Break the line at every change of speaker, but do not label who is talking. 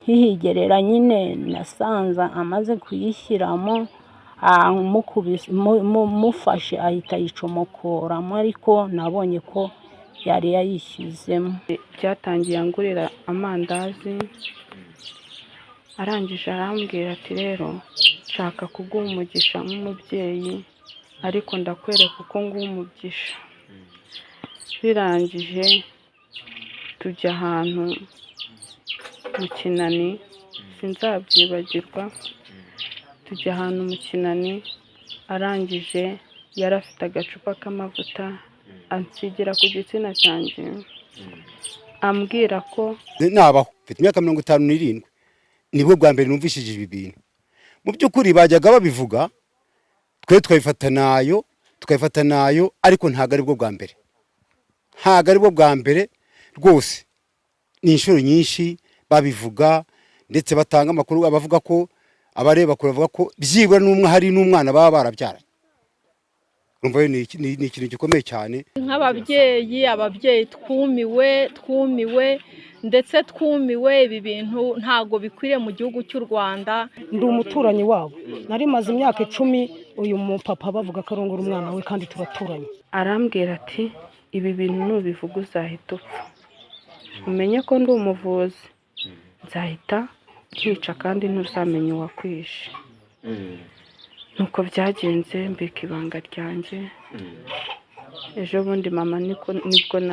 Nkihigerera nyine nasanze amaze kuyishyiramo, mufashe ahita ayicomokoramo, ariko nabonye ko yari yayishyizemo.
Byatangiye angurira amandazi, arangije arambwira ati: "Rero nshaka kuguha umugisha nk'umubyeyi, ariko ndakwereka uko nguha umugisha." Birangije tujya ahantu mu kinani, sinzabyibagirwa. Tujya ahantu mu kinani, arangije yari afite agacupa k'amavuta, ansigira ku gitsina cyanjye, ambwira ko
Nabaho mfite imyaka 57, nibwo bwa mbere numvishije ibi bintu. Mu by'ukuri bajyaga babivuga, twe tukabifata nayo, tukabifata nayo, ariko ntabwo aribwo bwa mbere, ntabwo aribwo bwa mbere rwose. Ni inshuro nyinshi babivuga, ndetse batanga amakuru, abavuga ko abareba kure bavuga ko byibura n'umwe, hari n'umwana baba barabyaranye. Urumva rero ni ikintu gikomeye cyane.
Nk'ababyeyi, ababyeyi twumiwe, twumiwe ndetse twumiwe. Ibi bintu ntabwo bikwiriye mu gihugu cy'u Rwanda.
Ndi umuturanyi wabo, nari maze imyaka 10 uyu mupapa bavuga ko arongora umwana we, kandi turaturanye.
Arambwira ati: "Ibi bintu nubivuga uzahita upfa, umenye ko ndi umuvuzi, nzahita nkica kandi ntuzamenye uwakwishe." Nuko byagenze, mbika ibanga ryanjye. Ejo bundi mama nibwo na